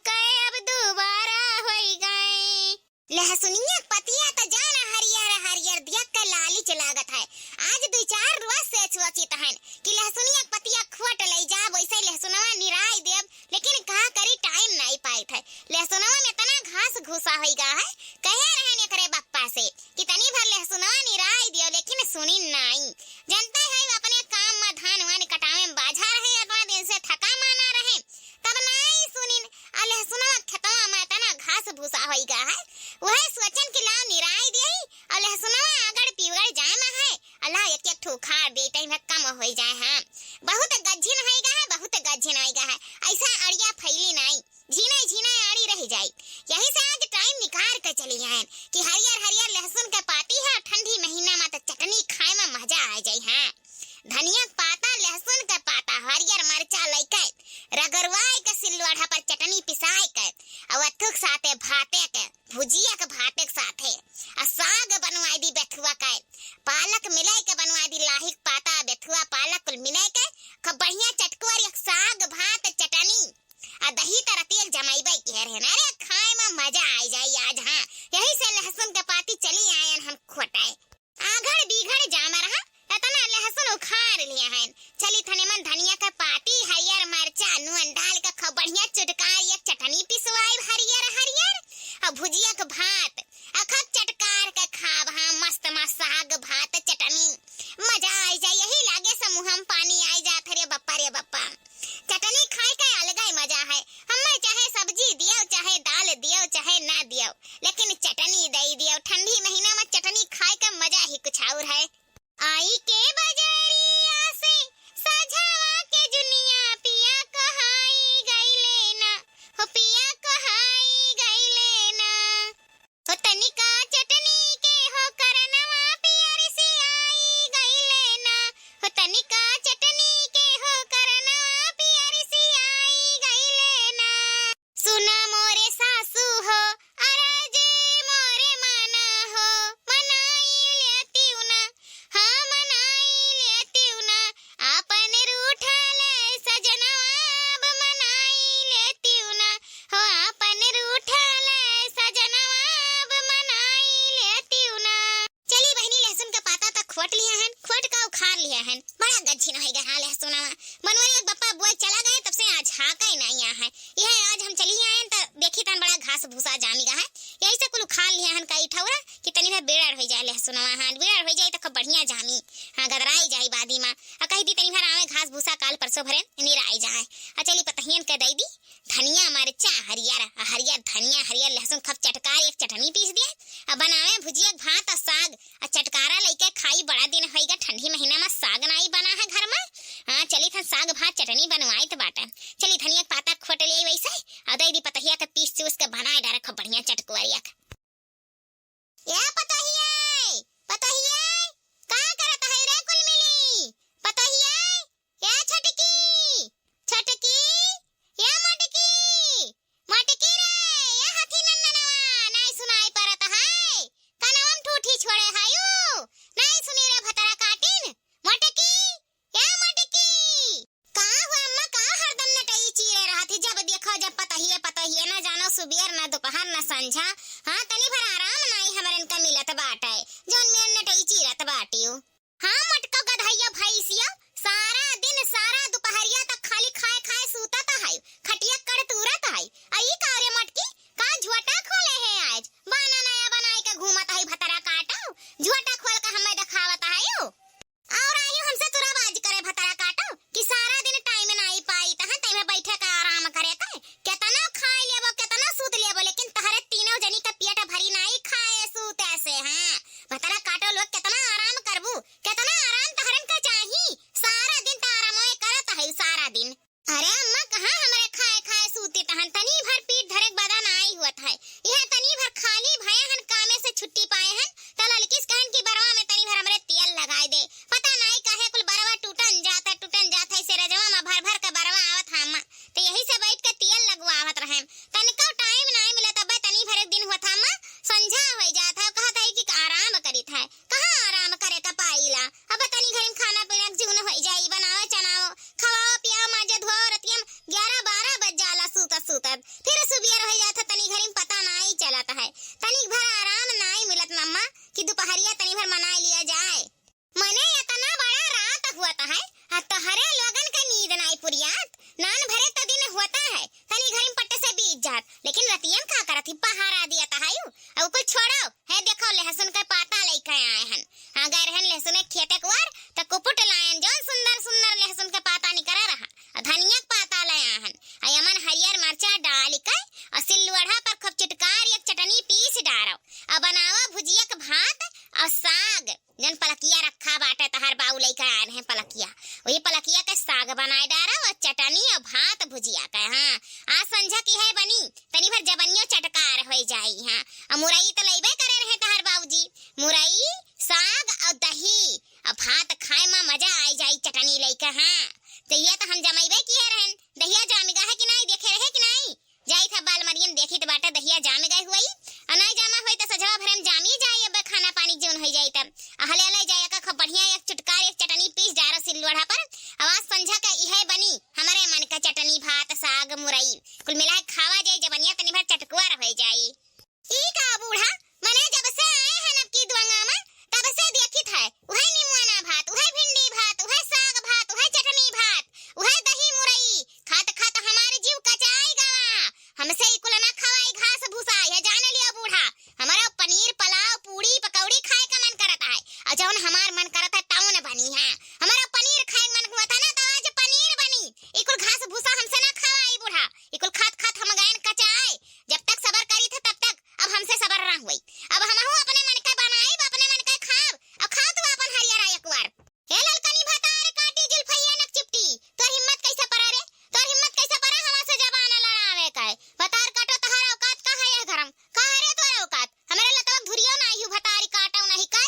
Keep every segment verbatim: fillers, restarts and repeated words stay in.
के अब दोबारा होई गए। लहसुनिया के पतिया त जान हरियर हरियर देख के लालिच लागत है। आज दुइ चार रोज से सोचित हन कि लहसुनिया के पतिया खोट लई जाब, वैसे लहसुनवा निराई देब, लेकिन का करी, टाइम नाई पाइत है। लहसुनवा में इतना घास घुसा होई गा है, कहे रहन एकरे बप्पा से कि तनी भर लहसुनवा निराई दियो, लेकिन सुनिन नाई। जनता है अपने काम में धान वान कटावे में बाझा रहे, इतना दिन से थका माना रहे, तब नाई सुनिन। आ लहसुनवा खेतवा में इतना घास भूसा होई गा है, वह सोचन कि लाओ निराई दियई, आ लहसुनवा अगड़ पिगड़ जाए में है, आ लाओ एक एक ठो उखाड़ दे, टाइम है कम होई जाए। हाँ, बहुत गज्जिन होई गा है, बहुत गज्जिन होई गा है, ऐसा अड़िया फैली नाई, झीना झीना आड़ी रह जाई। यही से आज टाइम निकाल के चली आयन कि हरियर हरियर लहसुन के पाती है, ठंडी महीना में तो चटनी खाए में मजा आ जाई। हाँ, धनिया के पाता, लहसुन के पाता, हरियर मरचा लइके रगड़वाए के सिलवढ़ा पर चटनी पिसाए के, और अथुक साथे भाते के, भुजिया के भाते के साथे, आ साग बनवाई दी बेथुआ के, पालक मिलाई के बनवाई दी, लाही के पाता, बेथुआ, पालक कुल मिलाई के, खूब बढ़िया चटकोर एक साग भात चटनी। आ दही त रतिया के जमाइबे किहे रहन। अरे खाए में मजा आई जाई आज। हाँ, यही से लहसुन के पाती चली आयन हम खोटे। आघड़ बीघड़ जाम रहा, इतना लहसुन उखाड़ लिया हन। चली थने मन धनिया के पाती, हरियर मरचा, नून डाल के खूब बढ़िया चुटकार एक चटनी पिसवाई हरियर हरियर, आ भुजिया के भात, आ खूब चटकार के खाब। हाँ, मस्त मस्त साग भात चटनी, मजा आई जाई। यही लागे से मुँह में पानी आई जात है रे बप्पा रे बप्पा। चटनी खाए के अलग ही मजा है। हमें चाहे सब्जी दियो, चाहे दाल दियो, चाहे ना दियो, लेकिन चटनी दई दियो। ठंडी महीना में चटनी खाए के मजा ही कुछ और है। आई के बजरिया से सझवा के जुनिया पिया कहाई गईले ना, हो पिया कहाई गईले ना। हो तनिका चटनी के हो करनवा पियर से आई गईले ना, हो तनिका चटनी के हो करनवा पियर से आई गईले ना। सुना मोरे सासू हो, अरज मोरे माना हो, मनाई लेतिउ ना, हाँ मनाई लेतिउ ना, आपन रूठल सजनवा अब मनाई लेतिउ ना, हो आपन रूठल सजनवा अब मनाई लेतिउ ना। चली बहिनी, लहसुन का पाता त खोट लिया हन, खोट का उखाड़ लिया हन, बड़ा गज्जिन होई गा। हाँ, लहसुनवा बनवरिया के बप्पा बोए चला गए, तब से आज हाँका ही नाई आ है। यह आज हम चली आयन त देखी तन बड़ा घास भूसा जामी गा है, यही से कुल उखाड़ लिया हन कई ठौरा कि तनी भर बेड़र होई जाए लहसुनवा। हाँ, बेड़र होई जाए त खूब बढ़िया जामी। हाँ, गदराई जाई बादी मा। आ कही दी तनी भर आवे घास भूसा काल परसों भरे निराई जाए। आ चली पतहियन के दई दी धनिया, मरचा हरियर, आ हरियर धनिया, हरियर लहसुन, खूब चटकार एक चटनी पीस दिए। आ बनावे भुजिया के भात आ साग, आ चटकारा लइके खाई। बड़ा दिन होई गा ठंडी महीना मा साग नाई बना है घर मा। हाँ, चली थन साग भात चटनी बनवाई त बाटे। चली धनिया के पाता खोट ले वैसे, आ दई दी पतहिया के पीस चूस के बनाए डारे खूब बढ़िया चटकुआरिया के। ए पतोहिए, पतोहिए, का करत है रे कुल मिली? पतोहिए, ए छोटकी, छोटकी, ए मोटकी, मोटकी रे, ए हथी नंदनवा, नाई सुनाई परत है? कनवा में ठूठी छोड़े हायू, नाई सुनी रे भतरा काटिन, मोटकी। ए मटकी, का हुआ अम्मा, का हरदम नटई चीरे रहत ही? जब देखो जब पतहिए पतहिए, ना जानो सुबेर ना दोपहर ना संझा। हाँ, तनी भर आराम नाई हमरन का मिलत बाटे, जौन मेर नटई चीरत बाटियो। हाँ, मटको गधइयो भैंसियो, सारा दिन सारा दुपहरिया तक खाली खाए खाए सूतत है, खटिया कड़ तूरत है। आ ई का रे मटकी, का झोटा खोले है आज? बाना नया बनाए के घूमत है भतरा काटो, झोटा खोल के हमें देखावत है यू। और आयु हमसे तुराबाजी करे भतरा काटो कि सारा दिन टाइम नाई पाई, तहाँ टाइम बैठे का आराम करे का। केतना खाए लेबो, केतना सूत लेबो, लेकिन तहरे तीनों जनी का पेट भरी नाई खाए सूते से। हाँ, भतरा काटो लोग, केतना आराम करबू, केतना आराम तहरन का चाही। सारा दिन त आराम करत है, सारा दिन। अरे अम्मा, कहाँ हमरे खाए खाए सूती तहन? तनी भर पीठ धरे के बदा नाई हुअत है। यह तनी भर खाली भये हन, कामे से छुट्टी पाए हन, त ललकिस कहन कि बरवा में तनी भर हमरे तेल लगाए दे। पता नाई काहे कुल बरवा टूटन जात है, टूटन जात है, से रजवा में भर भर के बरवा आवत है अम्मा, त यही से बैठ के तेल लगवावत रहे। तनिको टाइम नाई मिलत, अब्बे तनी भर एक दिन हुअत है अम्मा, संझा होई जात है, कहत है कि आराम करित है। कहाँ आराम करे का पाइला? अब तनी घरी में खाना पीना के जुगन होई जाई, बनाओ चनाओ, खवाओ पियाओ, माजे धोओ, रतिया में ग्यारह बारह बज जाला सूतत सूतत, फिर लेकिन रतिया में का करत ही, पहरा दियत है यू। अब कुल छोड़ो, है देखो लहसुन के पाता लइके आए हन। हाँ, गए रहन लहसुन के खेते के ओर, त कुपुट लायन जौन सुंदर सुंदर लहसुन के पाता निकरा रहा, और धनिया के पाता ले आए हन। और यमन हरियर मरचा डाल के और सिल्लोढ़ा पर खूब चिटकार एक चटनी पीस डारो और बनावा भुजिया के भात और साग। जौन पलकिया रखा बाटे, तहार बाऊ लइके आए रहे पलकिया, वही पलकिया के साग बनाए डारा और चटनी और भात भुजिया के। हाँ, आज संझा की है बनी, तनी भर जबनियो चटकार होइ जाई। हाँ, और मुरई तो लइबे करे रहे तहार बाबूजी, मुरई, साग और दही और भात खाए में मजा आई जाई चटनी लइके। हाँ, तो ये तो हम जमइबे किए रहन, दहिया जामिगा है कि नाई, देखे रहे कि नाई? जाई था बाल मरियन देखी त बाटे दहिया जाम गए हुई, और नाई जामा होई त सजवा भरे में जामी जाई। अब खाना पानी जौन होई जाई तब अहले ले जाए का खूब बढ़िया एक चुटकार एक चटनी पीस डारो सिल्लोढ़ा पर। आवाज संझा का इहे बनी, हमरे मन का चटनी भात साग मुरई कुल मिला के खावा जाई, जबनिया तनी भर चटकुआ रह जाई। ई का बूढ़ा, मने जब से आए हैं अब की दुआंगा में, तब से देखित है, उहे निमुआना भात, उहे भिंडी भात, उहे साग भात, उहे चटनी भात, उहे दही मुरई, खात खात हमार जीव कचाई गवा। हमसे ई कुल ना खवाई घास भूसा, ये जान लियो बूढ़ा। हमरा पनीर, पुलाव, पूड़ी, पकौड़ी खाए का मन करत है, और जौन हमार मन करत है, तौन बनी है। हमरा पनीर खाए का मन हुआ था ना, तो आज पनीर बनी। ई कुल घास भूसा हमसे ना खवाई बूढ़ा, ई कुल खात खात हम गयन कचाए। जब तक सबर करी थे, तब तक अब हमसे सबर ना हुई। अब हमहू अपने मन के बनाइब, अपने मन के खाब। अब खा तू अपन हरियर एक बार। हे ललकनी भतार काटी जुल्फैया नक चिपटी, तोर हिम्मत कैसे परा रे? तोर हिम्मत कैसे परा हमरा से जबान लड़ावे के? भतार काटो, तोहर औकात का है यह घरम? का है रे तोर औकात? हमरे लतवा धुरियो ना आयु भतारी काटो नहीं के।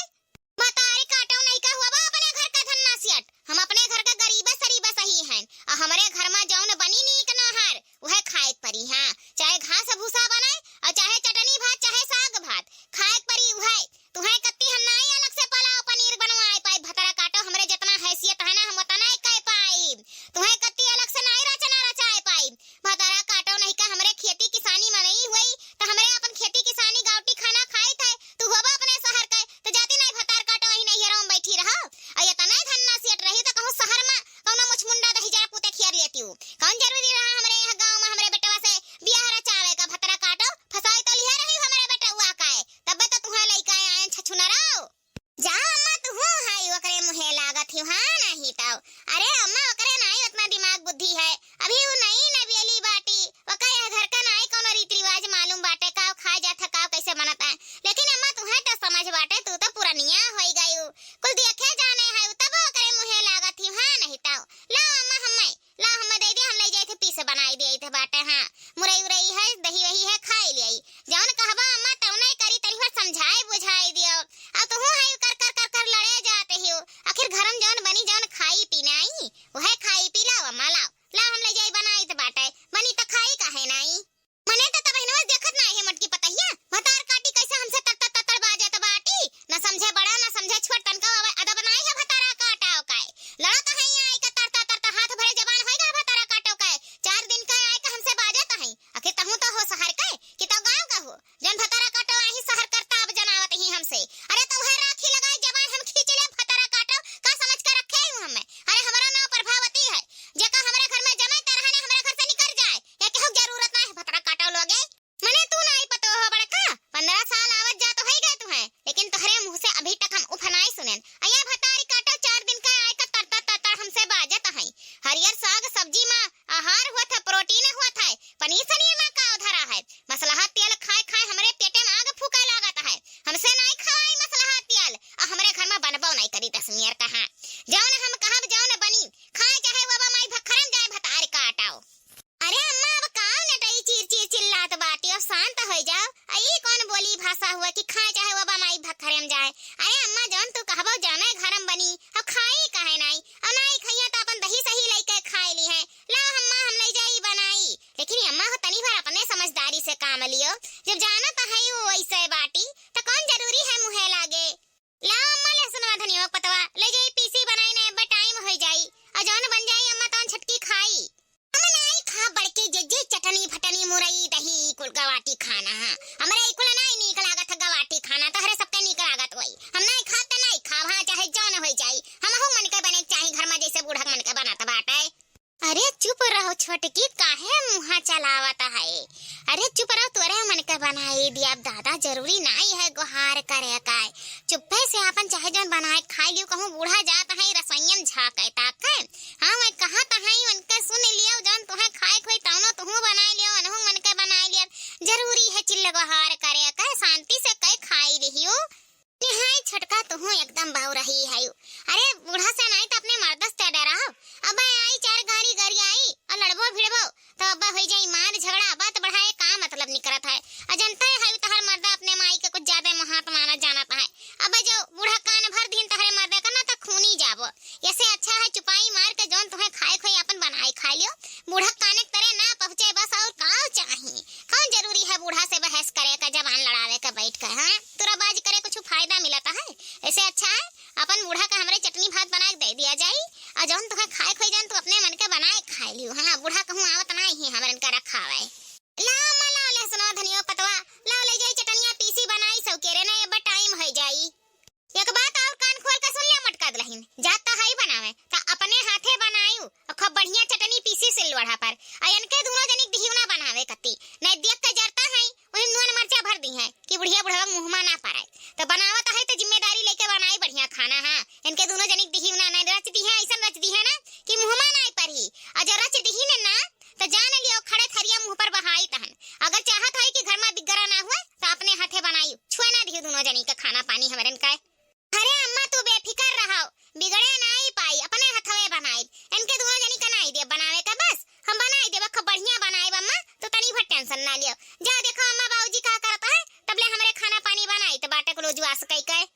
भतारी काटो नहीं के हुआ बा अपने घर का धन्ना सियट। हम अपने घर का गरीबा सरीबा सही हैं। आ हमरे घर में जौन बनी नीक नहर, उहे खाए के परी, हाँ। चाहे घास भूसा बने, और चाहे चटनी भात, चाहे साग भात, खाए के परी उहे। तुहे कत्ती हम नाई अलग से पुलाव पनीर बनवाए पाई। भतरा काटो, हमरे जितना हैसियत है ना, हम उतना ही कह पाई। तुहे कत्ती अलग से नाई रचना रचाए पाई। भतरा काटो नहीं का हमरे खेती किसानी मनई हुई, तो हमरे अपन खेती किसानी गावटी खाना खाई थे। तू होबा अपने शहर के, तो जाती नाई भतार काटो, वही नैहरों में बैठी रहो। और ये तनाई धन्ना सेठ रही, तो कहूँ शहर में कौनो मुछमुंडा दही जरा पूते खियर लेती हूँ। कौन जरूरी रहा हमरे यहाँ गाँव में हमरे बेटवा से बियाह रचावे का? भतरा काटो, फसाई तो लिहे रही हमरे बेटवा का है, तब तो तुहे लइका आयन छछुनराओ। जा अम्मा, तू हूँ है ओकरे मुहे लागत ही, हाँ नहीं तो। अरे अम्मा, ओकरे नाई उतना दिमाग बुद्धि है, अभी वो नई नवेली बाटी, ओका यह घर का नाई कौनो रीति रिवाज मालूम बाटे, काव खाए जात है, काव कैसे बनत है। लेकिन अम्मा, तुहे तो समझ बाटे, तू तो पुरनिया होई गयू, कुल देखे जाने है, तब ओकरे मुहे लागत ही, हाँ नहीं तो। ला अम्मा, हम्मे ला, हम्मे दे दे, हम ले जाए थे, पीसे बनाई दे थे बाटे। हाँ, मुरई उरई है, दही वही है, खाई ले आई। जौन कहबा अम्मा, तौने करी, तनी भर समझाए बुझाए दियो। अब तुहू है कर कर कर कर लड़े जाते हो। आखिर घरम जौन बनी, जौन खाई पी नाई, वह खाई पी लाओ अम्मा, लाओ। लाओ, हम ले जाई बनाई त बाटे, बनी त खाई काहे नाई? मने त तब हिनवा देखत नाई है मोटकी पतहिया, भतार काटी कैसे हमसे तड़ तड़ तड़ तड़ बाजत बाटी। न समझे बड़ा, न समझे छोट, तनका अदब नाई है भतारा काटाओ का। लड़त है यहाँ आई का तड़ तड़ तड़ तड़, हाथ भरे जबान होई गा भतारा काटो का। चार दिन का आई का हमसे बाजत है, आखिर तहूँ तो हो शहर के कि तो गाँव का हो? जौन भतारा काटो आही शहर करता अब जनावत ही हमसे। अरे तो वह राखी लगाई जबान हम खींच ले भतारा काटो, का समझ के रखे हूँ हमें? अरे हमारा नाम प्रभावती है, जेका हमरे घर में जमाई त रहने हमरे घर से निकर जाए, या केहू जरूरत ना है भतारा काटो लोगे। मने तू नाई पतो हो बड़का, पन्द्रह साल आवत जात होई गए तुहे, लेकिन तोहरे मुँह से अभी तक हम उफ नाई सुनेन। अया भतारी काटो, चार दिन का आए का तड़तड़ तड़तड़ हमसे बाजत है। हरियर साग सब्जी मा आहार होत है, प्रोटीन होत है, पनीर सनीर मा का धरा है? मसलहा तेल खाए खाए हमरे पेटे में आग फूके लागत है। हमसे नाई खवाई मसलहा तेल, आ हमरे घर में बनबो नाई करी दसनियर कहाँ। जौन हम कहब जौन बनी, खाए चाहे वो बा माई भखरम जाए भतारी काटाओ। अरे अम्मा, अब काव नटई चीर चीर चिल्लात बाटी, अब शांत होइ जाओ। आ ई कौन बोली भाषा हुआ कि खाए चाहे वो बा माई भखरे में जाए? अरे अम्मा, जौन तू कहबो जौने घर में बनी, अब खाई काहे नाई? अब नाई खइया त अपन दही सही लइके खाए ली है। ला अम्मा, हम लई जाई बनाई। लेकिन अम्मा हो तनी भर अपने समझदारी से काम लियो, जब जानत है वो वैसे बाटी, त कौन जरूरी है मुहे लागे? ला अम्मा, लहसुनवा धनिया पतवा ले जाई, पीसी बनाई ना, अब टाइम होइ जाई, और जौन बन जाई अम्मा तौन छटकी खाई। हम नाई खा बड़के जिज्जी, चटनी फटनी मुरई दही कुल गवाटी खाना है। हमरे ई कुल नाई नीक लागत है गवाटी खाना, तोहरे सबके नीक लागत होई। हम नाई खाब त नाई खाब, हाँ चाहे जौन होइ जाई। हमहू मन के बने के चाही घर में जैसे बूढ़ा मन के बनत बाटे। अरे चुप रहो छोटकी, काहे मुँहा चलावत है? अरे चुप रहो, तोरे मन के बनाई दिया। अब दादा जरूरी नाई है गोहार करे का। चुप्पे से आपन चाहे जौन बनाए खाई लियो, कहूँ बूढ़ा जात है रसोइयन झाँके ताके। हाँ, वै कहत है, उनके सुन लियो, जौन तुहे खाए खोई तौनो तुहू बनाए लियो, अनहू मन के बनाए लियो। जरूरी है चिल्ल गोहार करे का, शांति से कई खाई लियो। निहाय छोटका, तुहू एकदम बाऊ रही है। अरे बूढ़ा से नाई तो अपने मर्द से डराओ। अब आई चार गारी गारी आई और लड़बो भिड़बो तो अब होई जाई मार झगड़ा। अब तो बढ़ाए का मतलब निकरत है। और जनता है तहर मर्दा अपने माई के कुछ ज्यादा महात माना जानत है। अब जो बूढ़ा कान भर दिन तहरे मर्दा का ना तो खूनी जाबो। ऐसे अच्छा है चुपाई मार के जौन तुहे खाए खोई अपन बनाए खाई लियो। बूढ़ा काने के तरे ना पहुँचे बस, और का चाही? कौन जरूरी है बूढ़ा से बहस करे का, जबान लड़ावे का बैठ के, हाँ? तुराबाजी करे कुछ फायदा मिलत है? ऐसे अच्छा है अपन बूढ़ा का हमरे चटनी भात बना के दे दिया जाई, और जौन तुहे खाए खोई जौन तू अपने मन के बनाए खाए लियो। हाँ, बूढ़ा कहूँ आवत ना ही हमरन का रखावे। लाओ अम्मा, लाओ लहसुनवा धनिया पतवा, लाओ ले जाई चटनिया पीसी बनाई सौकेरे ना, अब टाइम हो जाई। एक बात और कान खोल के सुन ले मोटका दुलहिन, जात तो हई बनावे, त अपने हाथे बनायू, और खूब बढ़िया चटनी पीसी सिलवढ़ा पर, और इनके दोनों जनिक दिहियो ना बनावे कती, नहीं देख के जरता है, वही नून मरचा भर दी है कि बुढ़िया बुढ़वा मुँह मा ना पड़े। तो बनावत है तो जिम्मेदारी लेके बनाई बढ़िया खाना, हाँ, इनके दोनों जनिक दिहियो ना, नहीं रच दी है, ऐसन रच दी है ना कि मुँह मा ना पड़ी, और जो रच दी है ना, तो जान लियो खड़े थरिया मुँह पर बहाई तहन। अगर चाहत है कि घर मा बिगड़ा ना हुए, तो अपने हाथे बनाई, छुए ना दियो दोनों जनी के खाना पानी हमरन का। अरे अम्मा, तू बेफिकर रहो, बिगड़े नाई पाई, अपने हथवे बनाई। इनके दोनों जनी का नाई दे बनावे का, बस हम बनाई देब, खूब बढ़िया बनाई अम्मा, तू तनी भर टेंशन ना लियो। जा देखो अम्मा, बाबूजी का करत है, तबले हमरे खाना पानी बनाई तो बाटे को लोजुआस कई कई।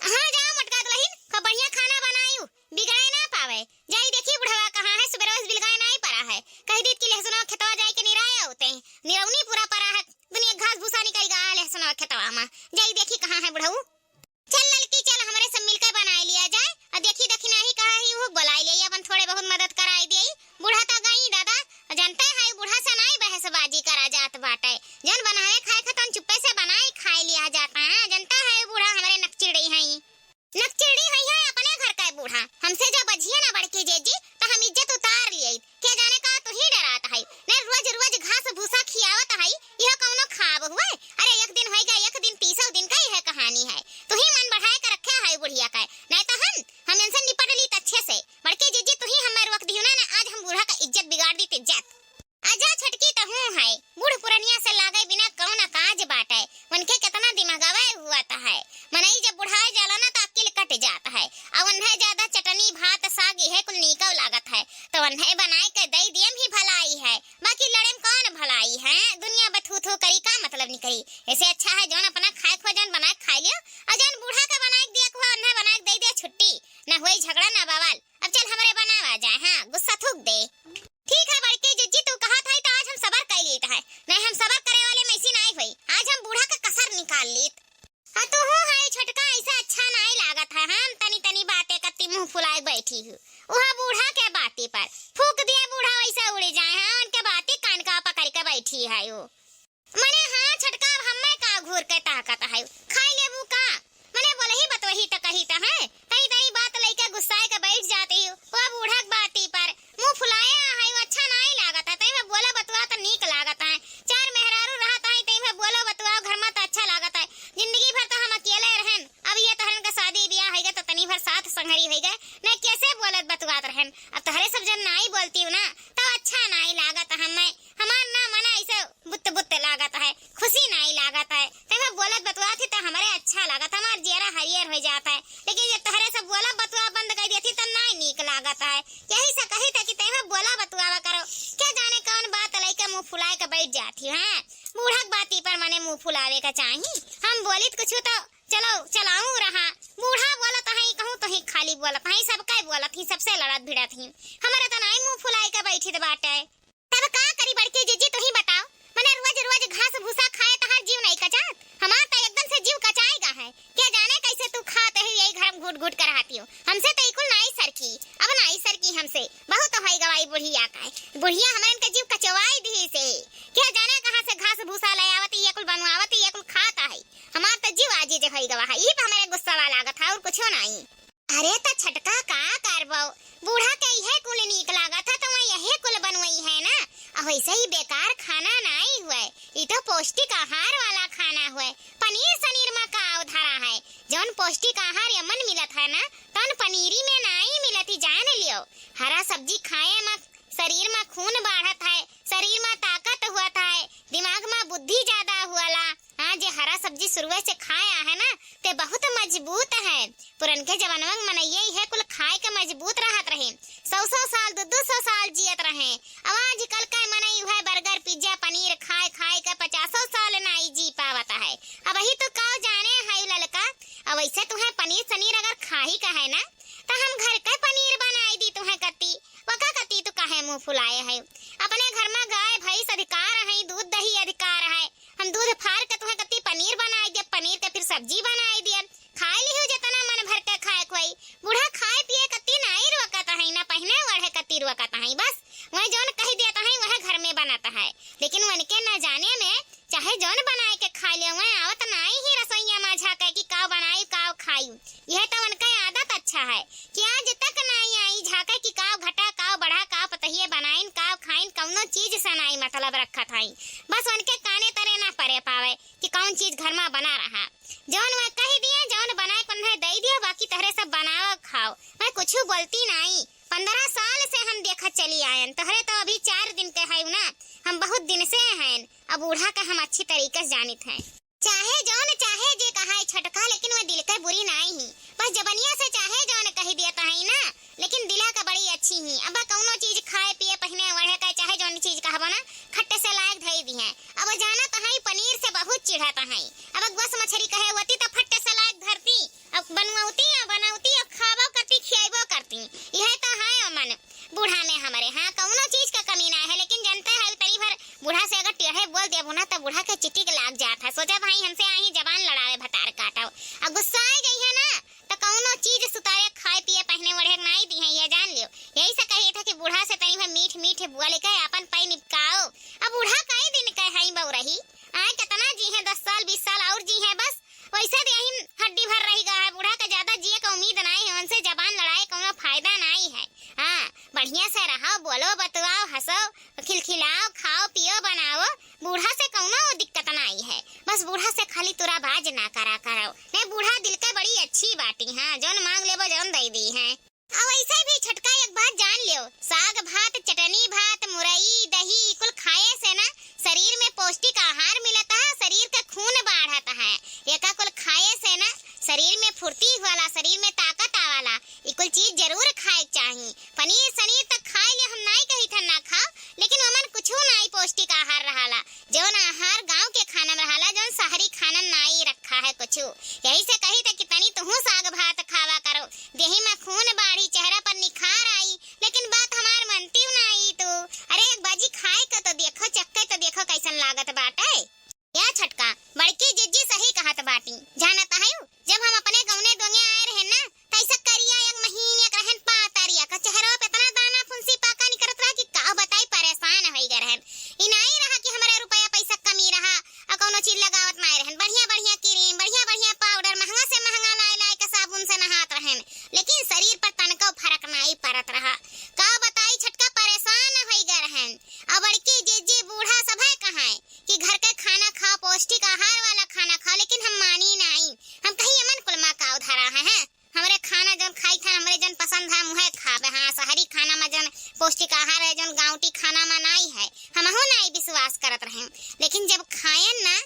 हाँ, जाओ मोटका दुलहिन, खूब बढ़िया खाना बनायू, बिगड़े ना पावे। जाई देखी बुढ़वा कहाँ है, सुबह रोज बिलगाए नाई पड़ा है। कह दीत कि लहसुनवा खेतवा जाए के निराए होते हैं, निरौनी पूरा पड़ा है, दुनिया घास भूसा निकल गया है लहसुनवा खेतवा मा। जाई देखी कहाँ है बुढ़ऊ। चल ललकी, चल, हमरे सब मिलकर बनाए लिया जाए। और देखी दखिनाही कहाँ ही, वो बुलाए लिया, अपन थोड़े बहुत मदद कराए दिए। बूढ़ा तो गई दादा, जनते है बूढ़ा से नाई बहसबाजी करा जात बाटे। जौन बनावे खाए खतन चुप्पे से बनाए खाए लिया जाता है। जनता है बूढ़ा हमरे नकचिड़ी है, नकचिड़ी है, है अपने घर का बूढ़ा। हमसे जब बझिए ना बड़की जेजी, तो हम इज्जत उतार लिए। क्या जाने का तू ही डरात है, नहीं रोज रोज घास भूसा खियावत है, यह कौनो खाब हुए? अरे एक दिन होइगा, एक दिन तीसौ दिन का यह कहानी है। तू ही मन बढ़ाए के रखे है बुढ़िया का, नहीं तो हम, हम इनसे निपट लीत अच्छे से। बड़की जीजी तू ही हमें रोक दियो ना, ना आज हम बूढ़ा का इज्जत बिगाड़ दीत, इज्जत। आजा छोटकी तहूँ है, बूढ़ पुरनिया से लागे बिना कौन काज बाटे, उनके कितना दिमागवे हुआ त है। मनई जब बुढ़ाए जाला ना तो अक्ल कट जात है, और उन्हें ज्यादा चटनी भात साग यह कुल नीकव लागत है, तो उन्हें बनाए के दई दियम ही भलाई है। बाकी लड़े में कौन भलाई है? दुनिया बथू थू करी, का मतलब निकरी? ऐसे अच्छा है जौन अपना खाए खो जौन बना के खाई लियो, और जौन बूढ़ा का बना के दिया हुआ उन्हें बना के दे दिया, छुट्टी। ना होई झगड़ा ना बवाल। अब चल हमरे बनावा जाए, हाँ गुस्सा थूक दे। ठीक है बड़की जिज्जी, तू कहत है तो आज हम सबर कर लीत है, नहीं हम सबर करे वाले में ऐसी नहीं हुई, आज हम बूढ़ा का कसर निकाल लीत। आ तू हूँ है छोटका, ऐसा अच्छा नहीं लागत है, हम तनी तनी बातें करती मुँह फुलाए बैठी हूँ। वह बूढ़ा के बाती पर फूक दिए, बूढ़ा वैसे उड़ जाए हैं, उनके बाती कान का पकड़ के बैठी है वो। मने हाँ छोटका, अब हम्मे का घूर के ताकत है, खाई लेबू का? मने बोलही बतवही त कही त है, तई तई बात लइके गुस्साए के बैठ जाती हूँ। वो बूढ़ा के बाती पर मुँह फुलाए है, वो अच्छा नहीं लागत है, तई में बोला बतुआ तो नीक लागत है। चार मेहरारू रहत है, तई में बोला बतुआ घर में तो अच्छा लागत है। जिंदगी भर तो हम अकेले रहन, अब ये तहरन का शादी ब्याह होइगा तो तनी भर साथ संगरी होइगा, न कैसे बोलत बतुआत रहन। अब तहरे सब जन नाई बोलती हूँ ना, तब अच्छा नाई लागत हमें। हमार ना मना ऐसे बुत्त बुत्त लागत है, खुशी नाई लागत है। तब बोलत बतुआत ही तो हमरे अच्छा लागत, हमार जियरा हरियर हो जात है। लेकिन जब तहरे सब बोला बतुआ बंद कर दिया थी तो नाई नीक लागत है। यही से कही था कि तैं बोला बतुआवा करो, क्या जाने कौन बात लइके मुँह फुलाए के बैठ जाती है। बूढ़ा के बाती पर मने मुँह फुलावे का चाही। हम बोलित कुछ तो चलो, चलाऊ रहा। बूढ़ा बोलत है, कहूँ तो ही खाली बोलत है, सबका बोलत ही, सबसे लड़त भिड़त ही। हमारे तो नाई मुँह फुलाई के बैठित बाटे। तब का करी बड़की जीजी, तू ही बताओ। मने रोज रोज घास भूसा खाए तहार जीव नहीं कचात? हमार तो एकदम से जीव कचाएगा है। क्या जाने कैसे तू खात है यही घर में घुट घुट कर रहती हो। हमसे तो इकुल नाई सरकी, अब नाई सरकी हमसे। बहुत होई गवाई बुढ़िया का है। बुढ़िया हमारे इनका जीव कचवाई दी से। क्या जाने कहाँ से घास भूसा ले आवती, ये कुल बनवावती, ये कुल खाता है। हमार तो जीव आजीज होई गवा है, ई पे हमरे गुस्सा वाला लागत है और कुछो नाई। अरे त छटका का करबो, बूढ़ा के इहे कुल नीक लागत है तो वह यही कुल बनवई है ना। आ वैसे ही बेकार खाना नाई हुए, ई तो पौष्टिक आहार वाला खाना हुए, पनीर सनीर मा का अवधारा है? जौन पौष्टिक आहार यमन मिलत है ना, तौन पनीरी में नाई मिलत ही, जान लियो। हरा सब्जी खाए मा शरीर मा खून बाढ़त है, शरीर मा ताकत हुअत है, दिमाग मा बुद्धि ज्यादा हुअला। हाँ, जे हरा सब्जी शुरुए से खाए आहे ना, ते बहुत मजबूत है। पुरनके जमानवा के मनइया इहे कुल खाए के मजबूत रहत रहे, सौ सौ साल, दू दू सौ साल जियत रहे। अब आजकल के मनई उहे burger, pizza, पनीर खाए खाए के पचासों साल नाई जी पावत है। अब ही तो का जाने है ललका। अब वैसे तुहे पनीर सनीर अगर खाही का है ना, तो हम घर के पनीर बनाई दी तुहे कत्ती। वका कत्ती तू काहे मुंह फुलाए है? अपने घर मा गाय भैंस अधिकार है, दूध दही अधिकार है। हम दूध फार के तुहे कत्ती पनीर बनाई दिए, पनीर के फिर सब्जी बनाई दिए, खाए लिहु जेतना मन भर के खाए के होई। बूढ़ा खाए पिए कत्ती नाई रोकत है, ना पहिने ओढ़े कत्ती रोकत है। बस वह जौन कह देत है, वह घर में बनत है। लेकिन उनके न जाने में चाहे जौन बनाए के खाए ले, वह आवत नाई ही रसोइया मा झाके कि काव बनाई, काव खाई। यह तो उनका आदत अच्छा है कि आज तक नाई आई झाके कि काव घटा, काव बढ़ा, काव पतहिए बनाइन, काव खाइन, कौनो चीज से नाई मतलब रखत है। बस उनके काने तरे ना परे पावे कि कौन चीज घर मा बना रहा। जौन वह कह दिए, जौन बनाए के उन्हें दे दियो, बाकी तहरे सब बनाओ खाओ। वह कुछ बोलती नाई। पन्द्रह साल से हम देखत चली आयन, तहरे तो अभी चार दिन के है ना, हम बहुत दिन से हैं। अब बूढ़ा के हम अच्छी तरीके से जानित हैं। चाहे जौन चाहे जे कहाए छोटका, लेकिन वह दिल के बुरी नाई ही। बस जबनिया से चाहे जौन कह दिया तहाई ना, लेकिन दिला का बड़ी अच्छी ही। अब कौनो चीज खाए पिए पहिने ओढ़े के चाहे जौन चीज कहबो ना, खट्टे से लायक धई दी हैं। अब जाना तहाई पनीर से बहुत चिढ़ा तहाई। अब गोस मछरी कहे होती तो फट्टे से लायक धरती, अब बनवती, अब बनौती, अब खाबो करती, खियाबो करती। यह तो है अमन बूढ़ा में हमरे। हाँ, कौनो चीज का कमी ना है, लेकिन जनता है तनी भर बूढ़ा से अगर टेढ़े बोल देबू ना, तो बूढ़ा के चिटिक लाग जात है। सोचा भाई हमसे आई जबान लड़ावे भतार काटो, अब गुस्सा आ गई है ना, तो कौनो चीज सुतारे खाए पिए पहिने ओढ़े नाई दी है, ये जान लियो। यही से कही था कि बूढ़ा से तनी भर मीठ मीठ बोल के अपन पै निपकाओ। अब बूढ़ा कई दिन के है बउरही, आए कितना जी है, दस साल बीस साल और जी है, बस वैसे देही हड्डी भर रही गा है। बूढ़ा के ज्यादा जिए के उम्मीद नाई है, उनसे जबान लड़ाए कौनो फायदा नाई है। हाँ, बढ़िया से रहो, बोलो, बतुआओ, हंसो, खिलखिलाओ, खाओ, पियो, बनाओ। बूढ़ा से कौनो दिक्कत नाई है, बस बूढ़ा से खाली तुरा बाज ना करा करो। नहीं, बूढ़ा दिल के बड़ी अच्छी बाटी, हाँ, जौन मांग लेबो, जौन दे दी है। अब ऐसे भी छोटका एक बात जान लियो, साग भात, चटनी भात, मुरई, दही, कुल खाए से ना शरीर में पौष्टिक आहार मिलत है, शरीर के खून बाढ़त है। एका कुल खाए से ना शरीर में फुर्ती होला, शरीर में ताकत आवाला। ई कुल चीज जरूर खाए के चाही। पनीर सनीर तक खाए ले हम नाई कही था ना खाओ, लेकिन ओमन कुछ नाई पौष्टिक आहार रहाला। जौन आहार गांव के खाना में रहाला, जौन शहरी खाना नाई रखा है कुछ। यही से कही था कि तनी तुहू साग भात खावा करो, देही में खून बाढ़ी, चेहरा पर निखार आई। लेकिन बात हमार मनती नाई तू। अरे एक बाजी खाए के तो देखो, चक्के तो देखो कैसन लागत बाटे। या छोटका, बड़की जिज्जी सही कहत बाटी। जानत है, जब हम अपने गौने दोंगे आए रहे ना, तैसा करिया एक महीने के रहन, पातरिया का चेहरा पे इतना दाना फुंसी पाका निकरत रहा कि का बताई, परेशान होई गए रहन। ई नाई रहा कि हमारे रुपया पैसा कमी रहा और कौनो चीज लगावत नाई रहन। बढ़िया बढ़िया क्रीम, बढ़िया बढ़िया पाउडर, महंगा से महंगा लाई लाई के साबुन से नहात रहन, लेकिन शरीर पर तनको फर्क नाई पड़त रहा। का बताई छोटका, परेशान होई गए रहन। और बड़की जिज्जी बूढ़ा सभे कहाए कि घर के खाना खाओ, पौष्टिक आहार वाला खाना खाओ, लेकिन हम मानी नाई। हम कही अमन कुल मा का उधारा है, हैं? हमरे खाना जौन खाई था, हमरे जौन पसंद है, हम उहे खाबे। हाँ, शहरी खाना मा जौन पौष्टिक आहार है, जौन गाँवटी खाना मा नाई है, हमहू नाई विश्वास करत रहे। लेकिन जब खायन ना,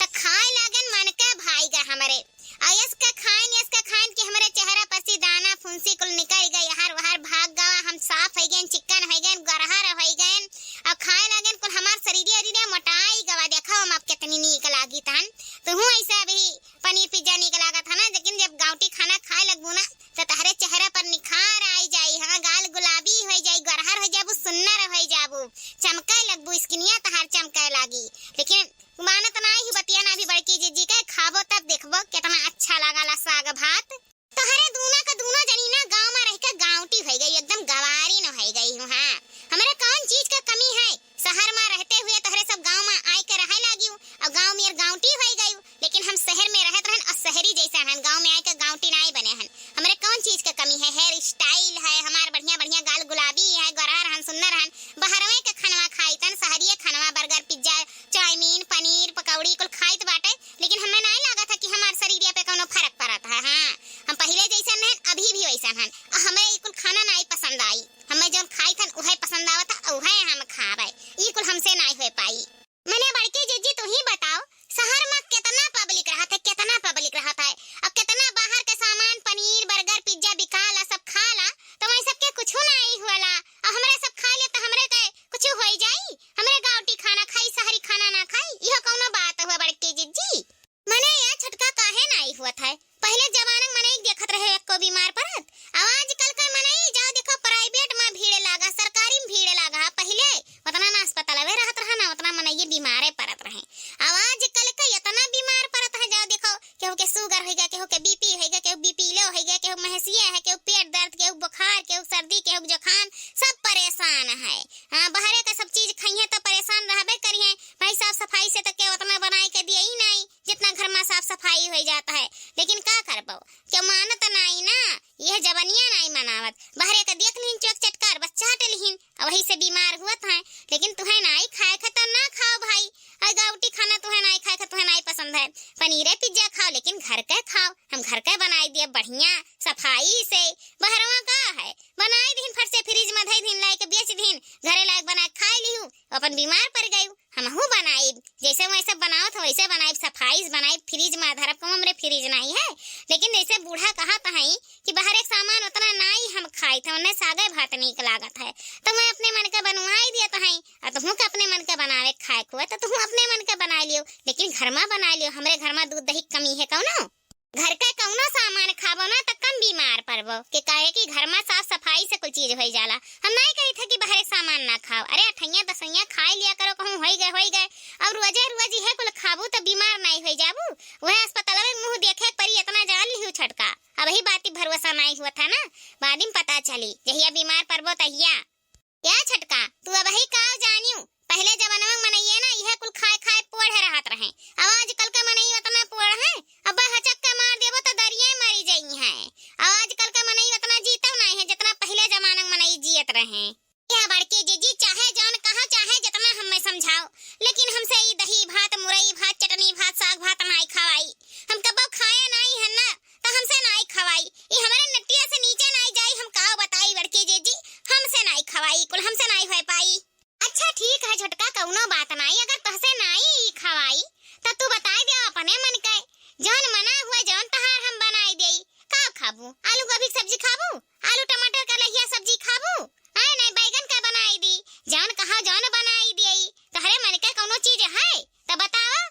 त खाए लागन मन के भाई गा हमरे। और यस के खाइन, यस के खाइन कि हमरे चेहरा पर से दाना फुंसी कुल निकल गए, हर वहर भाग गवा, हम साफ हो गए, चिकन हो गए, गरहर हो गए। और खाए लागन कुल हमार शरीर अरीर मोटाई गवा। देखो हम अब कितनी नीक लागी तन। तुहू ऐसे अभी पनीर पिज्जा नीक लागत है ना, लेकिन जब गाँवटी खाना खाए लगबू ना, तो तहरे चेहरा पर निखार आई जाई, हाँ, गाल गुलाबी हो जाई, गरहर हो जाबू, सुन्नर हो जाबू, चमके लगबू, स्किनिया तहार चमके लागी। लेकिन मानत नाई ही बतिया ना, अभी बड़की जिज्जी के खाबो तब देखबो कितना अच्छा लागला साग भात। तोहरे दूना का दूनो जनी ना गाँव में रह के गाँवटी हो गई, एकदम गवारी न हो गई हूँ। हाँ, हमरे कौन चीज का कमी है? शहर में रहते हुए तोहरे सब गाँव में आए के रहे लागियो और गाँव में गाँवटी हो गई, लेकिन हम शहर में रहत रहन और शहरी जैसे रहन, गाँव में आए के गाँवटी नाई बने हन। हमरे कौन चीज का कमी है? हेयर स्टाइल है हमार बढ़िया बढ़िया, गाल गुलाबी है, गोरहर हन, सुंदर हन, बहरवे के खनवा खाई तन, शहरिये खनवा, बर्गर, पिज्जा, चाउमीन, पनीर, पनीर, पकौड़ी कुल खाइत बाटे, लेकिन हमें नाई लागत है कि हमार शरीरिया पे कौनो फर्क पड़त है। हाँ, हम पहिले जैसन रहन, अभी भी वैसन हन। आ हमें ई कुल खाना नाई पसंद आई। हमें जौन खाइत हन, उहे पसंद आवत है, उहे हम खाबे। ई कुल हमसे नाई होए पाई। मने बड़की जिज्जी, तू ही बताओ, शहर में कितना public रहत है, कितना public रहत है, और कितना बाहर के सामान, पनीर, burger, pizza बिकाला, सब खाला, तो वहीं सबके कुछ नाई हुआला। और हमरे सब खा ले तो हमरे के कुछ होई जाई? हमरे गाँवटी खाना खाई, शहरी खाना ना खाई, इहो कौनो बात हुआ बड़की जिज्जी? मने या छोटका काहे नाई हुअत है? पहिले जमाना में मनई देखत रहे एक्को बीमार पड़त, अब आजकल के मनई जाओ देखो private में भीड़ लागा, सरकारी में भीड़ लागा। पहिले उतना ना अस्पतालवे रहत रहा ना, उतना मनई बीमारे पड़त रहे। अब आजकल के इतना बीमार पड़त है, जाओ देखो केहू के sugar होइगा, केहू के BP होइगा, केहू BP low होइगा, केहू महसिया है, केहू पेट दर्द, केहू बुखार, केहू सर्दी, केहू जुकाम, सब परेशान है। हाँ, बहरे का सब चीज खइहें तो परेशान रहबे करिहें। भाई साफ सफाई से तो केहू उतना बनाई के दिया ही नाई, जितना घर में साफ सफाई होई जात है। लेकिन का करबो, केहू मानत नाई ना, यह जबनिया नाई मनावत। बहरे का देख लिहिन चोक चटकार, बस चाट लिहिन, और वही से बीमार हुअत हैं। लेकिन तुहें नाई खाए खे तो ना खाओ भाई, और गाँवटी खाना तुहें नाई खाए खे, तुहें नाई पसंद है, पनीरे pizza खाओ, लेकिन घर के खाओ, हम घर के बनाई दिए बढ़िया सफाई से। बहरवा का है, बनाई दिहिन फट से fridge में धई दिहिन, लाइके बेच दिहिन, घरे लायक बनाए खाए लिहू, अपन बीमार पड़ गयू। हमहू बनाइब, जैसे वैसे बनावत हो वैसे बनाइब, सफाई से बनाइब, fridge में धरब, कहूँ हमरे fridge नाई है। लेकिन जैसे बूढ़ा कहत हैं कि बहरे के सामान उतना नाई हम खाइत हैं, उन्हें सागे भात नीक लागत है, तो मैं अपने मन के बनवाई दियत हैं। और तुहूँ के अपने मन के बनावे खाए के हुए तो तुहूँ अपने मन के बनाई लियो, लेकिन घर में बनाई लियो। हमरे घर में दूध दही के कमी है कौनो? घर के कौनो सामान खाबो ना त कम बीमार पड़बो, के काहे कि घर में साफ सफाई से कुल चीज होई जाला। हम नाई कही थे कि बहरे सामान ना खाओ, अरे अठैया दसैया खाई लिया करो, कहूँ होई गए, होई गए। और रोजे रोज इहे कुल खाबू त बीमार नाई होई जाबू। वह अस्पतालवे के मुँह देखे के परी, इतना जान लिहू छोटका। अब ही बाती भरोसा नाई हुआ था ना, बाद में पता चली, जहिया बीमार पड़बो तहिया। या छोटका, तू अबही का जानियो? पहिले जमाना में मनइये ना इहे कुल खाए खाए पोढ़े रहत रहे। अब आजकल के मनई उतना पोढ़ है, अब हचक के मार देबो त दरिये मरी जई हैं। अब आजकल के मनई उतना जीतव नाई है, जितना पहिले जमाना में मनई जियत रहे। या बड़की जिज्जी, चाहे जौन कहो, चाहे जितना हमें समझाओ, लेकिन हमसे ई दही भात, मुरई भात, चटनी भात, साग भात नाई खवाई। हम कबो खाए नाई है ना, त हमसे नाई खवाई। ई हमरे नटिया से नीचे नाई जाई, हम काव बताई बड़की जिज्जी, हमसे नाई खवाई, कुल हमसे नाई होए पाई। अच्छा ठीक है छोटका, कौनो बात नाई, अगर तोहसे नाई ई खवाई त तू बताई दे अपने मन के, जौन मना हुआ जौन तहार हम बनाई देई। का खाबू? आलू गोभी के सब्जी खाबू? आलू टमाटर का लहिया सब्जी खाबू? आए नाई बैगन का बनाई दी, जौन कहा जौन बनाई देई। तोहरे मन के कौनो चीज है त बताओ।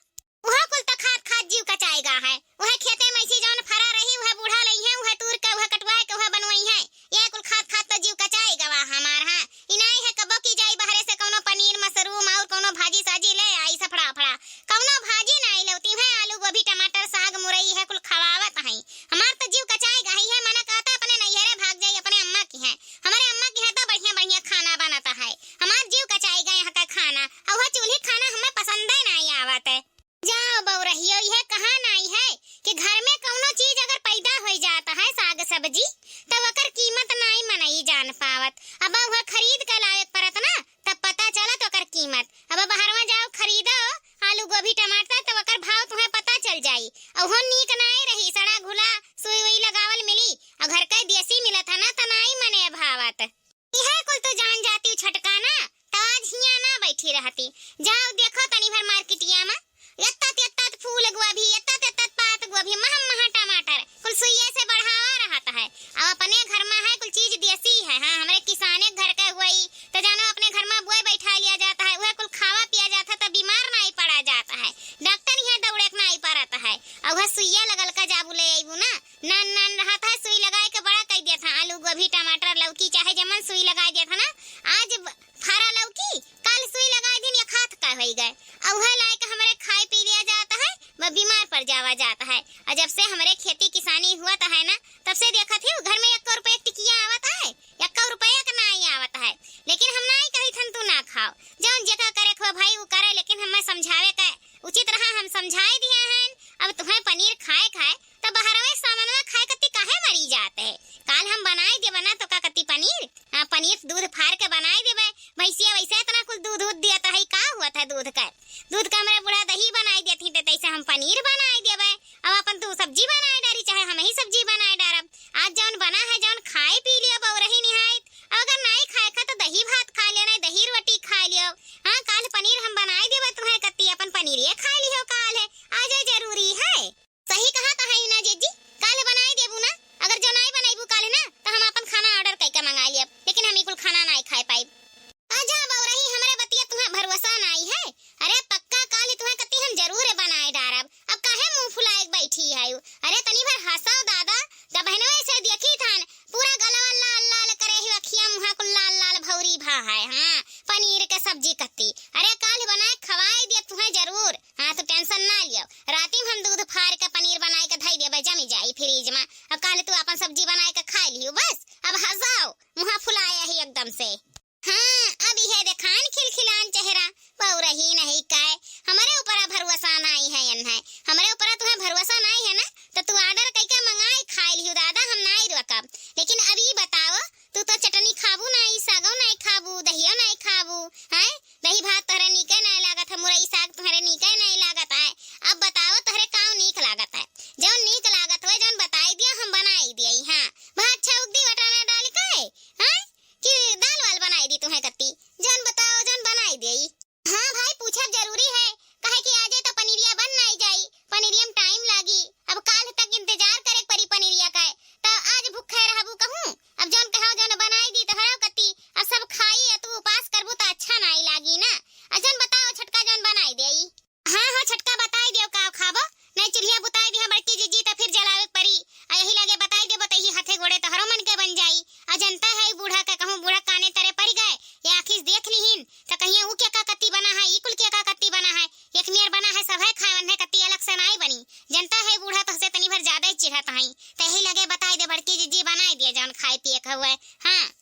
उहे कुल त खात खात जीव कचाए गा है। उहे खेते में ऐसी जौन फरा रही, उहे बूढ़ा लई है, उहे तूर के, उहे कटवाए के, उहे बनवाई है। ये कुल खात खात त जीव कचाए गवा हमार, हाँ। ई नाई है कबो की जाई बहरे से कौनो पनीर, मशरूम और कौनो भाजी साजी ले आई, सफड़ा फड़ा। कौनो भाजी नाई लौती है, आलू, गोभी, टमाटर, साग, मुरई है कुल खवावत हैं। हमार त जीव कचाए गा ही है, मना कहता अपने नैहरे भाग जाई, अपने अम्मा की है। हमारे अम्मा की है तो बढ़िया बढ़िया खाना बनता है। हमार जीव कचाए गा यहाँ का खाना, और वह चूल्ही खाना हमें पसंद ही नाई आवत है। जाओ बउरहियो, इहे कहा नाई है कि घर में कौनो चीज अगर पैदा होई जात है, साग सब्जी, तब ओकर कीमत नाई मनई जान पावत। अब वह खरीद के लावे के परत ना, तब पता चलत ओकर कीमत। अब बहरवा जाओ खरीदो आलू, गोभी, टमाटर, तब ओकर भाव तुम्हें पता चल जाई। और वो नीक नाई रही, सड़ा घुला सुई उई लगावल मिली, और घर का देसी मिलत है ना, त नाई मने भावत। इहे कुल तो जान जाती छोटका ना, त आज हियाँ ना बैठी रहती। जाओ देखो तनी भर मार्केटिया में, एत्ता ते एत्ता फूल गोभी, एत्ता ते एत्ता पात गोभी, महम महा टमाटर, कुल सुइये से बढ़ावा रहत है। अब अपने घर में है कुल चीज देसी है। हाँ, हमरे किसाने घर के हुई, त जानो अपने घर में बोए बैठा लिया जाता है, वह कुल खावा पिया जाता है, त बीमार नाई पड़ा जाता है, डॉक्टर यहाँ दौड़े के नाई पड़त है। और वह सुइया लगल का जाबू ले अइबू ना, नान नान रहत है, सुई लगाए के बड़ा कई देत है। आलू, गोभी, टमाटर, लौकी, चाहे जमन सुई लगाए देत है ना। आज ब-, फरा लौकी, काल सुई लगाए दिन एक हाथ का होई गए। और वह लाए के हमरे खाए पी लिया जात है, वह बीमार पड़ जावा जात है। और जब से हमरे खेती किसानी हुआ तो है ना, तब से देखत ही घर में एक रुपये टिकिया आवत है, एक रुपये का नाई आवत है। लेकिन हम नाई कही थन तू ना खाओ, जौन जेका करे खो भाई वो करे, लेकिन हमें समझावे का उचित रहा, हम समझाए दिया हैं। अब तुम्हें पनीर खाए खाए तो बहरवे सामानवा खाए कत्ती काहे पी जात है। काल हम बनाए देबे ना तो का कती पनीर, हाँ, पनीर दूध फार के बनाए देबे। भैंसिया वैसे इतना कुल दूध उध दियत है, का हुआ था दूध का? दूध का हमरे बूढ़ा दही बनाए देती तो तैसे हम पनीर बनाए देबे। अब अपन तू सब्जी बनाए डारी, चाहे हम ही सब्जी बनाए डारब। आज जौन बना है, जौन खाए पी लिया बउरही निहायत। अब अगर नाई खाए का तो दही भात खा लियो, नाई दही रोटी खा लियो। हाँ, काल पनीर हम बनाए देबे तुम्हें कती, अपन पनीर ये खा लियो काल है। आ जाए जरूरी है। सही कहा तो है ना जीजी, काल बनाए देबू ना। अगर जो नाई बनाईबू काल ना तो हम अपन खाना order करके मंगा लियब, लेकिन हम ई कुल खाना नाई खाए पाइब। आ जा बउरही, हमरे बतिया तुम्हें भरोसा नाई है। अरे पक्का काल तुम्हें कती हम जरूर बनाए डारब। अब काहे मुंह फुलाए के बैठी है? अरे तनी भर हंसाओ दादा, जब बहनवे से देखी थान, पूरा गलवा लाल लाल करे ही, अखिया मुहा कुल लाल लाल भौरी भा है। हाँ, पनीर के सब्जी कत्ती। अरे काल बनाए खवाए दिया तुम्हें जरूर। हाँ, तो tension ना लियो, राती में हम दूध फार के पनीर बनाए के धई देबे, जमी जाई fridge में। अब काल तू अपन सब्जी बनाए के खा लियो बस। अब हंसाओ, मुहा फुलाया ही एकदम से। हाँ, अब यह देखान खिलखिलान चेहरा, बउरही नहीं काए, हमरे ऊपर भरोसा नाई है एन्हे, हमरे ऊपर तुम्हें भरोसा नाई है ना, तो तू order कइके मंगाई खाए लिहू दादा, हम नाई रोकब। लेकिन अब ई बताओ, तू तो चटनी खाबू नाई, सागो नाई खाबू, दहियो नाई खाबू, हैं? दही भात तोहरे नीके नाई लागत है, मुरई साग तोहरे नीके नाई लागत है। अब बताओ तोहरे काव नीक लागत है? जौन नीक लागत होए, जौन बताई दिया, हम बनाई दिया। हाँ, भात छौंक दी वटाना डाल के, हैं? कि दाल वाल बनाई दी तुम्हें कत्ती? जौन बताओ, जौन बनाई देई। हाँ भाई, पूछब जरूरी है, काहे कि आजे तो पनीरिया बन नाई जाई, पनीरिया में time लागी। अब काल तक इंतजार करे के परी पनीरिया का, तो आज भूखे रहबू कहूँ? अब जौन कहो, जौन बनाई दी तोहरा कत्ती, अब सब खाई, आ तू उपास करबू तो अच्छा नाई लागी ना। आ जौन बताओ छोटका, जौन बनाई देई। हाँ, हाँ, छोटका बताई दियो का खाबो, नहीं चूल्हिया बुताई दिया बड़की जीजी, तो फिर जलावे के परी। आ यही लगे बताई देबो, तो यही हाथे गोड़े तोहरो मन के बन जाई। आ जनता है, ई बूढ़ा के कहूँ, बूढ़ा काने तरे पड़ गए, ये आँखी से देख लीहिन, तो कहिए, "ऊ के का कत्ती बना है, ई कुल के का कत्ती बना है, एक मेर बना है, सब है खाए, वन्हे कत्ती अलग से नाई बनी।" जनता है, बूढ़ा तोहसे तनी भर ज्यादा ही चिढ़त हई, तो यही लगे बताई दे बड़की जीजी, बनाई दिया जौन खाए पिए के हुए। हाँ।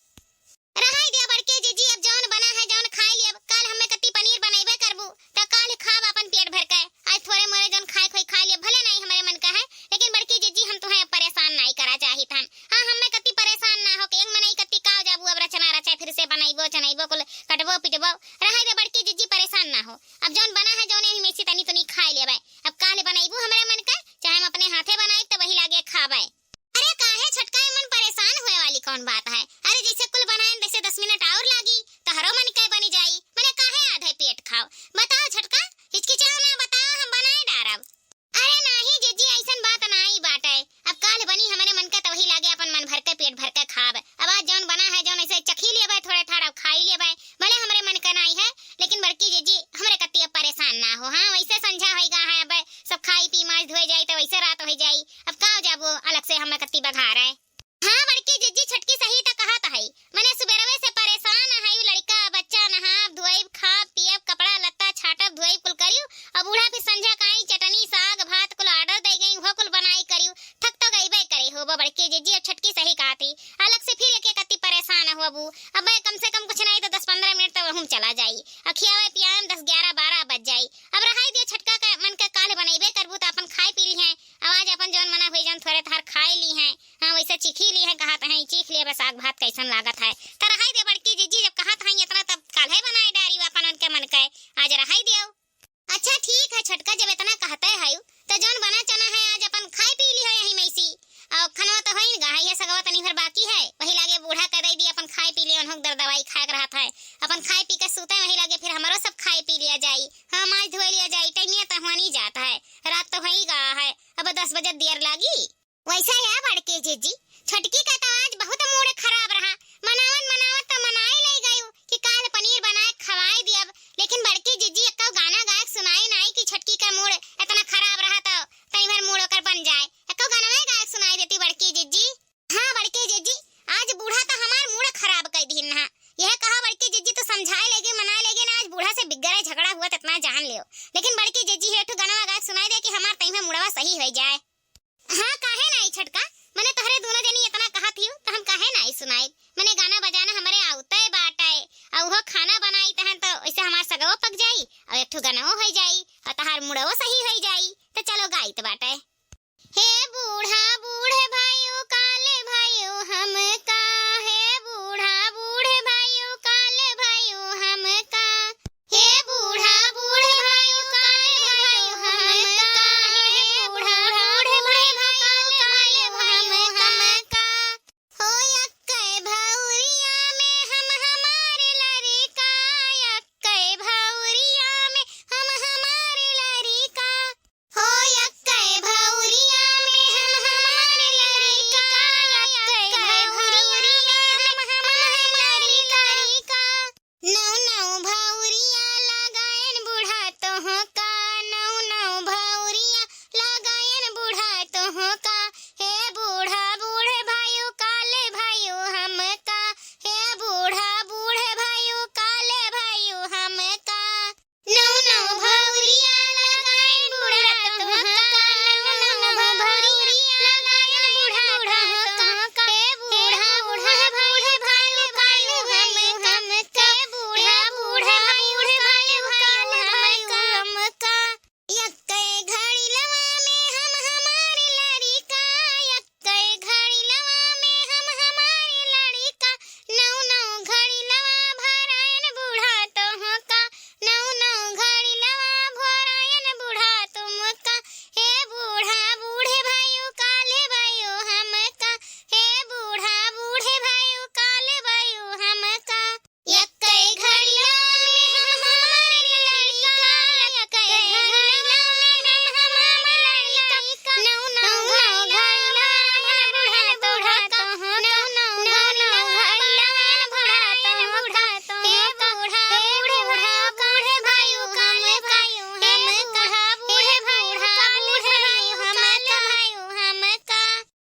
रहाई दिया बड़के जीजी, अब जौन बना है, जौन खाए लियब। काल हमें कत्ती पनीर बनैबे करबू, त काल खाब अपन पेट भर के। आज थोरे मोरे जौन खाए खोई खाए लियब, भले नाई हमरे मन का है, लेकिन बड़की जीजी, हम तुहें अब परेशान नाई करा चाहित हन। हाँ, हमें कत्ती परेशान ना हो के, एक मनई कत्ती काव जाबू, अब रचना रचे, फिर से बनैबो, चनैबो, कुल कटबो, पिटबो। रहाई दे बड़की जीजी, परेशान ना हो। अब जौन बना है, जौने ही में से तनी तनी खाए लेबे। अब काल बनैबू हमरे मन के, चाहे हम अपने हाथे बनाई, त वही लागे खाबे। अरे काहे छोटका, एमन परेशान होए वाली कौन बात है? अरे जैसे कुल बनाएन, वैसे दस मिनट और लागी, तोहरो मन के बनी जाई, मने काहे आधे पेट खाओ? बताओ छोटका, हिचकिचाओ ना, बताओ, हम बनाए डारब। अरे नाही जीजी, ऐसन बात नाई बाटे, अब काल बनी हमरे मन के, तो वही लागे अपन मन भर के, पेट भर के खाब। अब आज जौन बना है, जौन ऐसे चखी लेबे, थोड़े थाड़ अब खाई लेबे, भले हमरे मन के नाई है, लेकिन बड़की जीजी, हमरे कत्ती अब परेशान ना हो। हाँ, वैसे संझा होई गा है, अब सब खाई पी माज धोए जाई, तो वैसे रात होई जाई। अब का जाबो अलग से हमें कत्ती बघार है। हाँ, बड़की जीजी, छोटकी सही त कहत है। मने सुबेरवे से परेशान है, उ लड़का बच्चा नहाब, धोइब, खाब, पियब, कपड़ा लत्ता छाटब, धोइब, कुल करियो। अब बूढ़ा फिर संझा काई चटनी, साग, भात कुल order दे गई, वो कुल बनाई करियो। थक तो गईबे करे हो, वो बड़की जीजी, अब छोटकी सही कहत ही। अलग से फिर एक, एक कत्ती परेशान हो बू। अब कम से कम कुछ नाई तो दस पन्द्रह मिनट तो वहूम चला जाई। अखियावे पियावे में दस, ग्यारह, बारह बज जाई। अब रहाई दियो, छोटका के मन के काल बनैबे करबू, त अपन खाए पी ली हैं। अब आज अपन जौन मना होई, जौन थोरे थार खाए ली हैं। हाँ, वैसे चीखी ली हैं, कहत हैं, चीख लिए बस साग भात कैसन लागत है। त रहाई दे बड़की जीजी, जब कहत हैं इतना, तब काल्हे बनाए डारी अपन उनके मन के। आज रहाई दियो। अच्छा ठीक है छोटका, जब इतना कहते है, त जौन बना चना है, आज अपन खाए पी ली हो यही में सी। और खनवा तो होइन गा है, ये सगवा तनी भर बाकी है, वही लागे बूढ़ा के दे दी, अपन खाए पी ली, उन्हों दर दवाई खाए के रहत है, अपन खाए पी के सूते, वही लागे फिर हमरो सब खाए पी लिया जाई। हाँ, माज धोए लिया जाई, टाइमिया तो हुआ नहीं जात है, रात तो होई गा है, अब दस बजे देर लागी। वैसा है बड़की जीजी, छोटकी का तो आज बहुत mood खराब रहा, मनावन मनावन तो मनाए ले गयो कि काल पनीर बनाए खवाए दियब, लेकिन बड़की जीजी एक्को गाना गाए के सुनाए नाई कि छोटकी का mood इतना खराब रहा तो तनी भर mood ओकर बन जाए, एक्को गाना गाए के सुनाए देती बड़की जीजी। हाँ बड़की जीजी, आज बूढ़ा तो हमार mood खराब कर दिहिन ना। यह कहा बड़की जीजी, तो समझाए लेगे, मनाए लेगे ना, आज बूढ़ा से बिगड़े झगड़ा हुआ त इतना जान लियो। लेकिन बड़की जीजी, एक ठो गाना गाए के सुनाए दे कि हमार तई में moodवा सही हो जाए। हाँ, काहे नाई छोटका, मने तोहरे दोनों जनी इतना कहत हियो, त हम काहे नाई सुनाई? मने गाना बजाना हमरे आवते बाटे, अउ उहो खाना बनाई तहन त वैसे हमार सगवो पक जाई, अउ एक ठो गनवो होई जाई, अउ तहार moodवो सही होई जाई, त चलो गाइत बाटे। हे बूढ़ा बूढ़े भाइयों, काल हमका, हे बूढ़ा बूढ़ भइउ, काल भइउ हमका। हे बूढ़ा बूढ़ भइउ, काल भइउ हमका। हे बूढ़ा बूढ़ भइउ, काल भइउ हमका। हो यक्कै भौरिया में हम हमार लरिका, यक्कै भौरिया में हम हमार लरिका। हो यक्कै भौरिया में हम हमार लरिका, यक्कै भौरिया में हम हमार लरिका। नौ नौ भौरिया लगायन बूढ़ा तोहका, नौ नौ भौरिया लगायन बूढ़ा तोहका। हे बूढ़ा बूढ़ भइउ, काल भइउ हमका। हे बूढ़ा बूढ़ भइउ, काल भइउ हमका। नौ नौ भौरिया लगायन बूढ़ा तोहका, नौ नौ भौरिया लगायन बूढ़ा तोहका। हे बूढ़ा बूढ़ भइउ, काल भइउ हमका। हे बूढ़ा बूढ़ भइउ, काल भइउ हमका। यक्कै घड़िलवा में हम हमार लरिका, यक्कै घड़िलवा में हम हमार लरिका। नौ नौ घड़िलवा भरायन बूढ़ा तोहका, नौ नौ घड़िलवा भरायन बूढ़ा तुमका। हे बूढ़ा बूढ़ भइउ, काल भइउ हमका। हे बूढ़ा बूढ़ भइउ, काल भइउ हमका। यक्कै घड़िया में हम हमार लरिका, यक्कै घड़िया में हम हमार लरिका। नौ नौ घड़िया में बूढ़ा तोहका, नौ नौ घड़िया में बूढ़ा तोहका। हे बूढ़ा बूढ़ भइउ, काल भइउ हमका। हे बूढ़ा बूढ़ भइउ, काल भइउ हमका।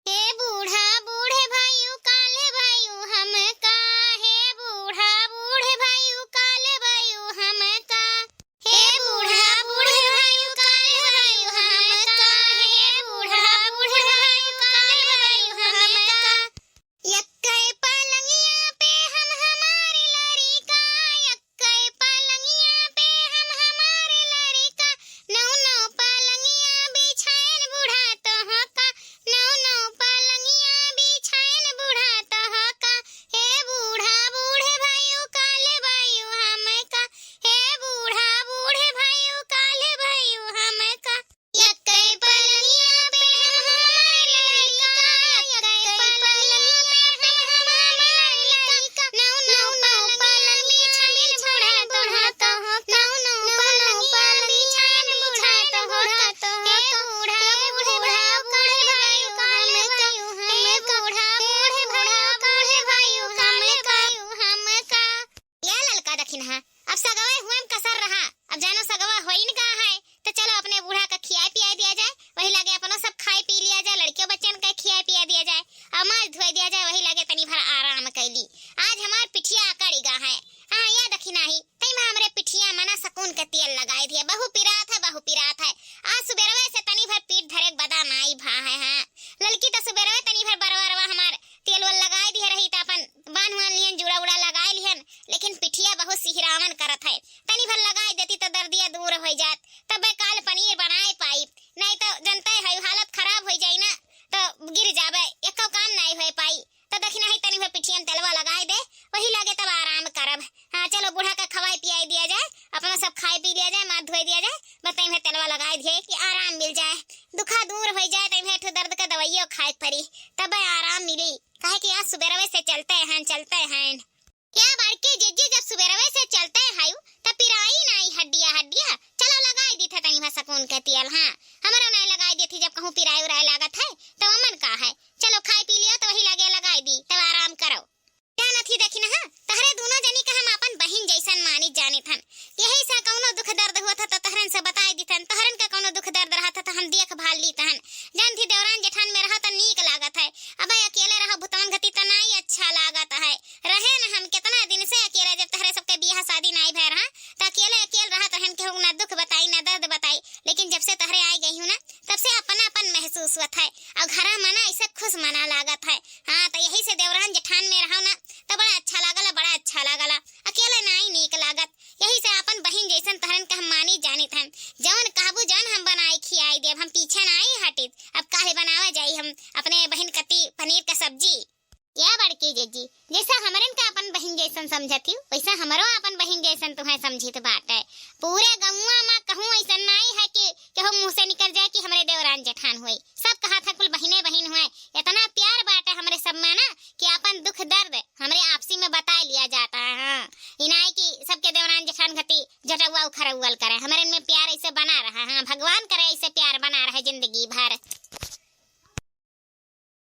हे बूढ़ा बूढ़ भइउ, काल भइउ हमका। हे बूढ़ा बूढ़ भइउ, काल भइउ हमका। हे बूढ़ा बूढ़ भइउ, काल भइउ हमका। हे बूढ़ा बूढ़ भइउ, काल भइउ हमका। यक्कै पलंगिया पे हम हमार लरिका, यक्कै पलंगिया पे हम हमार लरिका। नौ नौ पलंगिया बिछायन बूढ़ा तोहका, नौ नौ पलंगिया बिछायन बूढ़ा तोहका। हे बूढ़ा बूढ़ भइउ, काल भइउ हमका। हे बूढ़ा बूढ़ भइउ, काल भइउ हमका। यक्कै पलंगिया पे हम हमार लरिका, यक्कै पलंगिया पे हम हमार लरिका। नौ नौ पलंग बिछायन बूढ़ा तोहका, नौ नौ पलंगिया बिछायन बूढ़ा तोहका। हे बूढ़ा बूढ़ भइउ, काल भइउ हमका। हे बूढ़ा बूढ़ भइउ, काल भइउ हमका। या ललका दखिनहा, अब सगवै हुएम कसर रहा, अब जानो सगवा होइन का है, त चलो अपने बूढ़ा का खियाए पियाए दिया जाए, वही लागे अपनो सब खाए पी लिया जाए, लड़कियों बच्चन का खियाए पियाए दिया जाए, और माथ धोए दिया जाए, वही लागे तनी भर आराम कैली। आज हमार पिठिया अकड़ी गा है। हाँ, या दखिनही, तई मा हमरे पिठिया मना सकून के तेल लगाए दिए, बहु पिरात है, बहु पिरात है। आज सुबेरवे से तनी भर पीठ धरे के बदा नाई भा है। हाँ, ललकी त सुबेरवे तनी भर बरवा रवा हमार तेल वेल लगाए दिए रही, त अपन बान वान लिहन, जूड़ा उड़ा लगाए लिहन, लेकिन पिठिया बहुत सिहरावन करत है। तनी भर लगाए देती त दर्दिया दूर होइ जात, तब काल पनीर बनाए पाई, नहीं त जनते है हालत खराब होइ जाई ना, त गिर जाबे, एको काम नाई होइ पाई। त दखिनही तनी भर पिठियन तेलवा लगाए दे, वही लागे तब आराम करब। हाँ, चलो बूढ़ा का खवाए पियाए दिया जाए, अपना सब खाए पी लिया जाए, माथ धोए दिया जाए, बस तई भर तेलवा लगाए दिए कि आराम मिल जाए, दुखा दूर होइ जाए, तई भर ठो दर्द का दवाइयो खाए के परी, तब आराम मिली, काहे कि आज सुबेरवे से चलते हैं, चलते हैं। क्या बड़की जिज्जी, जब सुबेरवे से चलते हैं, त पिराई नाई हड्डिया, हड्डिया, चलो लगाई दी था तनी भर सकून के तेल। हाँ, हमरो नाई लगाई दी थी, जब कहूँ पिराई उराई लागत है, त अमन का है, चलो खाए पी लियो, त वही लगे लगाई दी, तब आराम करो। जानत ही दखिनहा, तहरे दूनो जनी का हम आपन बहिन जैसन मानित जानित हन। यही से कौनो दुख दर्द होत ह त तहरन से बताई दिथन, तहरन का कौनो दुख दर्द रहत ह त हम देखभाल लीत हन। जानत ही देवरान जेठान में रहा त नीक लागत है। अब अकेले रहा भुतवन घती त नाई अच्छा लागत है। रहे न हम कितना दिन से अकेले, जब तहरे सबके बियाह शादी नाई भय रहा त अकेले अकेले रहत रहन, केहू ना दुख बताई ना दर्द बताई। लेकिन जब से तहरे आई गई हूँ ना, तब से अपनापन महसूस होत है। और घरा मना ऐसे खुश मना लागत है। हाँ, त यही से देवरान जेठान में रहो ना, त बड़ा अच्छा लागला, बड़ा अच्छा लागला। अकेले नाई नीक लागत। यही से आपन बहिन जैसन तहरन का हम मानी जानित हन। जवन कहबू जवन हम बनाई खियाई देब, हम पीछे नाई हटित। अब काहे बनावा जाई हम अपने बहिन कती पनीर का सब्जी। बड़की जीजी, जैसा हमरन का अपन बहिन जैसन समझत ही, वैसा हमरो अपन बहिन जैसन तुहैं समझित बाटे। पूरे गौवा मा कहूँ ऐसन नाई है कि केहू मुँह से निकल जाए कि हमरे देवरान जेठान हुए। सब कहत है कुल बहिने बहिन हुए। इतना प्यार बाटे हमरे सब मा ना कि अपन दुख दर्द हमरे आपसी में बताए लिया जाता है। हाँ, ई नाई कि सबके देवरान जेठान घती जटउआ उखरउअल करे। हमरन में प्यार ऐसे बना रहा। हाँ, भगवान करे ऐसे प्यार बना रहे जिंदगी भर।